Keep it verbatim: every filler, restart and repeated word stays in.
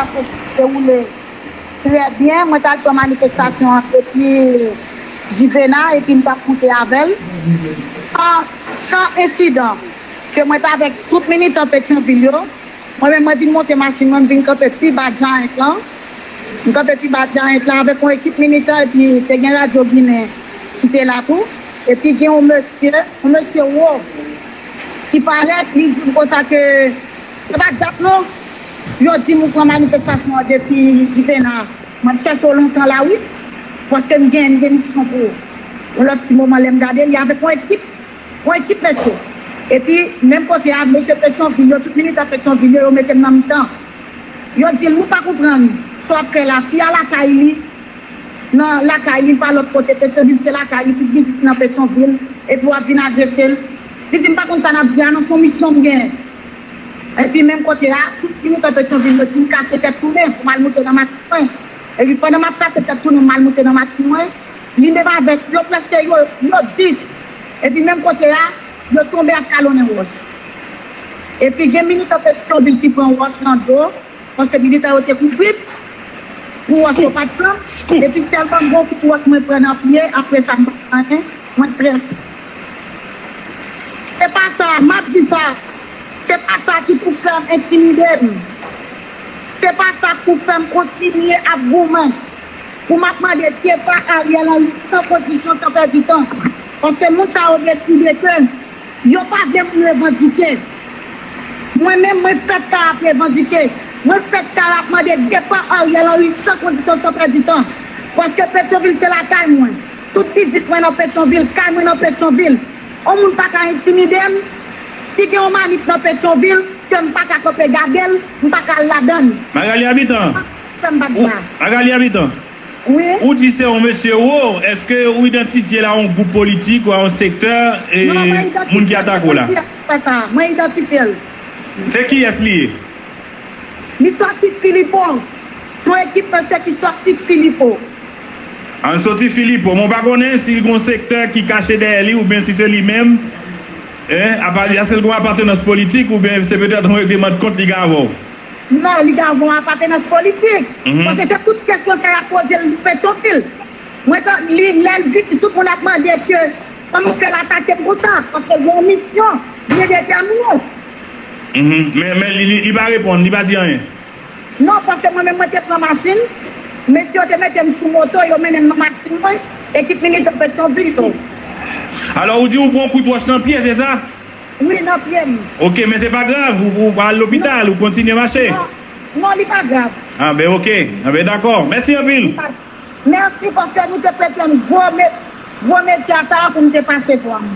Sa te dewoule trè byen. Mwen t al pran manifestasyon an depi Jivena epi m t ap moute avè l. San, san ensidan ke mwen t avèk tout militan Petyonvil yo. Mwen menm, mwen vin monte machin mwen, m vin kanpe pi ba Giant lan. M kanpe pi ba Giant lan avèk yon ekip militan epi te gen radyo ginen ki te la tou. Epi gen yon mesye, yon mesye wo ki parèt, li di m konsa ke se pa dat non. Yo di m ou pran manifestasyon an depi Jivena. M ap chèche w lontan la wi. Paske m gen, m gen misyon pou yon lòt ti moman lè m gade li avèk yon ekip, yon ekip mesye. Epi, menm kote a, mesye Petyonvil yo, tout militan Petyonvil yo, yo mete m nan mitan. Yo di l, nou pa konprann sa w ap fè la. Fi a lakay li, nan lakay li, li pa lòt kote. Petyonvil se lakay li, tout biznis nan Petyonvil. Epi w ap vin agrese l. Li di, m pa konn sa n ap di a non, se yon misyon m genyen. Epi menm kote a, tout militan Petyonvil yo di m kase tèt tounen pou m al moute nan machin mwen. Epi pandan m ap kase tèt tounen, m al moute nan machin mwen, li menm avèk yo, prèske yo, yo dis. Epi menm kote a, yo tonbe ap kalonnen wòch. Epi gen militan Petyonvil ki pran wòch nan do, paske militan yo te kouvri pou wòch yo pa t pran. Epi sèlman m gen yon kout wòch mwen pran nan pye, apre sa m pa pran anyen, mwen prèske. Se pa sa, m ap di sa. Se pa sa ki pou fè m entimide m. Se pa sa k pou fè m kontinye ap goumen. Pou m ap mande depa Ariel Henry san kondisyon, san pèdi tan. Paske moun sa yo deside ke yo pa vle moun revandike. Mwen menm, mwen fèt ka ap revandike. Mwen fèt ka ap mande depa Ariel Henry san kondisyon, san pèdi tan. Paske Petyonvil se lakay mwen. Tout biznis mwen nan Petyonvil, kay mwen nan Petyonvil. Yon moun pa ka entimide m. Si gen yon manif nan Petyonvil, ke m pa ka kanpe gade l, m pa ka al ladan l. Magali Habitant. Fè m bat ba. Magali Habitant. Wi. Ou di se yon mesye wo, èske ou idantifye l a yon gwoup politik ou a yon sektè, e, moun ki atake w la? Mwen idantifye l. Se kiyès li ye? Li sòti Filipo. Se yon ekip mesye ki sòti Filipo. An soti Filipo, men w pa konnen si l gen yon sektè ki kache dèyè li oubyen si se li menm, en, apa, èske l gen yon apatenans politik oubyen se petèt yon regleman de kont li gen avè w? Non, li gen yon apatenans politik. Mhm. Paske se tout kesyon sa y ap poze l Petyonvil. Mwen, li, lè l vini, tout moun ap mande ke kòman fè l atake m konsa, paske l gen yon misyon, li detèmine. Mhm. Men, men li, li, li pa reponn, li pa di anyen. Non, paske mwen menm mwen te pran machin, mesye yo te mete m sou moto, yo mennen m nan machin mwen, ekip militan Petyonvil tou. Alò, ou di ou pran kout wòch nan pye, se sa? Wi, nan pye m. Ok, men se pa grav, ou, ou al lopital, ou kontinye mache? Non, non, li pa grav. Anben, ok. Anben, dakò. Mèsi anpil. Mèsi paske nou te prete m gwo me-, gwo medya sa a pou m te pase pran.